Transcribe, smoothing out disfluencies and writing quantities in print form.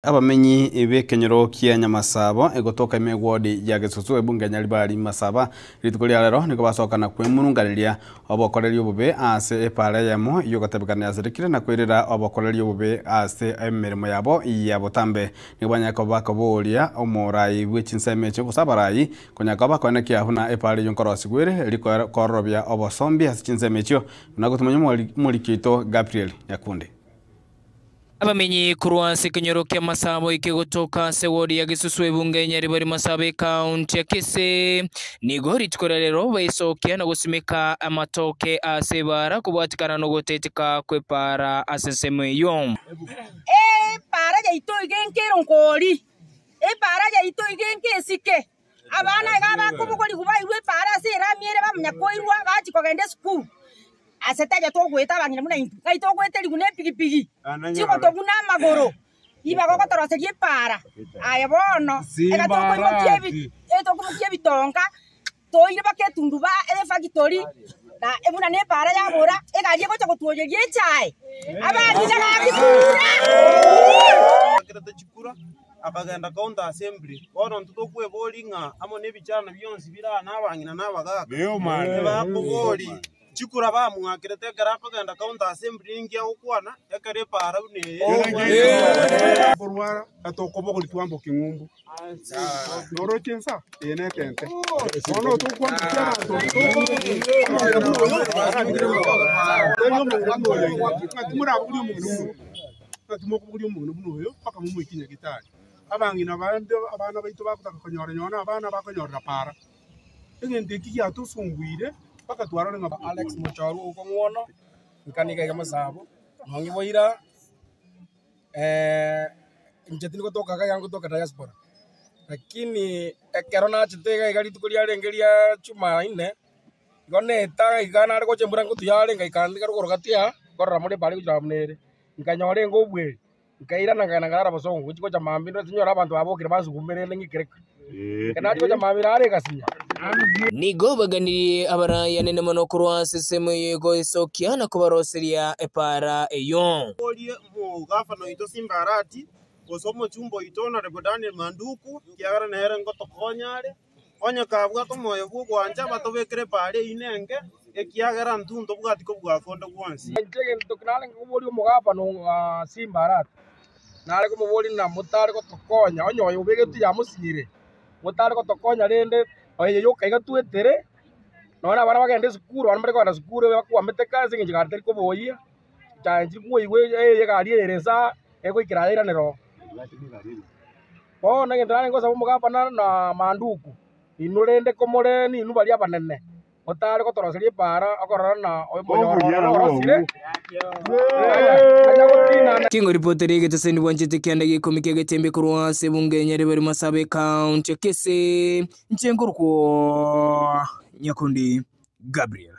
Abamenyi b'ekenyoro kia Nyamasabo egotoka ime ewodi ya Gesusu ebunge ya Nyaribari Masaba rituko ria rero nigo basoka na kwemurunganeria obokoreri obobe ase epaara eyemo y'ogotebekana yasarekire na koirera obokoreri obobe ase emeremo yabo ya botambe. Nigo banyare koba bakoboria omorai bwe chinsemo echio gose abarai konya koba bakoenekia buna epaara eyio nkorosigwa ere erio kororobia obosombi ase chinsemo echio buna gotumanya omoriki oito Gabriel Nyakundi. Abamenyi korwa ase ekenyoro kia Masabo eke gotoka ase ward ya Gesusu ebunge ya Nyaribari Masaba ekaunti ya Kisii nigo rituko ria rero baisokia na gosimeka amatoke ase ebaara kobwatikana nogotetika kw'epaara ase ensemo eyio. Epaara yaito iga enke eronkori, epaara yaito iga enke esike. Abana iga abakobogorigwa bairwe epaara ase erami ere bamanya koirwa bachia kogenda esukuru. Ase tari togoeta abang'ina buna intwe, ng'ai togoeterigwa ne epigipigi chigotobuna amagoro, ribaga ogotoroseria epaara. Aye bono, eka tokoimokia ebi tokoimokia ebitonga, toire mpaka etunduba efactory, na buna na epaara yabora, egari egocha gotwoyeria echae, abang'ina gaki kura. Akagenda county assembly. Bono intwe tokweboria ng'a amo nebichano bionsi bire aa na abang'ina na abagaka, nibakoboria chikura bamwakerete ekero akogenda county assembly ninki agokwana ekero epaara buna eye. Okorwara atokobogoria twambokia ng'umbu, noroche ensa eye netente. Bono tokwambokia abanto omong'ina buna oyo tebia omong'ina buna oyo iga, ng'a timorabogorie omong'ina buna oyo. Naki mokobogoria omong'ina buna oyo mpaka momoikie nyagetari? Abang'ina bande abana baito bagotaka konyora nonye na abana bakonyorera para. Egento eki giatosunguire mpaka twarora ng'a. Alex Mochorwa okong'wono, nkanika iga mosabo, nonye boira inche tindi gotoka iga iga ngotoka diaspora, lakini ekero nachete iga iga rituko riarenge ria jumaine, igo neta iga nare gocha embura ngotuya are ngaika niga rogoro gati aa, nkorora more ebari gochia buna ere. Nkanyora enga obweri, nkairana nkagenda nkarara bosongo, gochia gocha mambia ndore tinyora abanto babokire bansugumire rende ng'ikere ka. Ekero nachia gocha mambia naro egasinya. Nigo baganirie abarai anene mono korwa ase ensemo eye goesokia na kobaroseria epaara eyio. Orie omogafana oito Simba Arati, gose omochumba oito Honourable Daniel Manduku, ekiagera nere ngotokonya are. Onye kabwate omoyo bw'ogwancha, batobekere epaara eyio nenge, ekiagera intwe ntobwati kobua konde gwonsi. Inche egento narenge koboria omogabana o Simba Arati, nare komoboria ng'a motare gotokonya, onye oyo obegetwe yamosinyire, motare gotokonya rende oyo yoka iga twetere, nonya na abana bagende esukuru, abana mbare kogenda sukuru bakwamete ase eng'encho egari teri koboyia, echae nchiri koigwa egari eye ere nsa egoikera yairanera oo. Bono egento narenge gosaba omogabana na amanduku, inwe rende komore ninwe baria abanene, motare gotoroseria epaara okorora ng'a omonyororo oro orosire, aya gotinana. King'oripoteria egeteseni bwanchete kianda gia ikomi kia Getembe korwa ase ebunge ya Nyaribari Masabe County ya Kisii, inche nkorokwa Nyakundi Gabriel.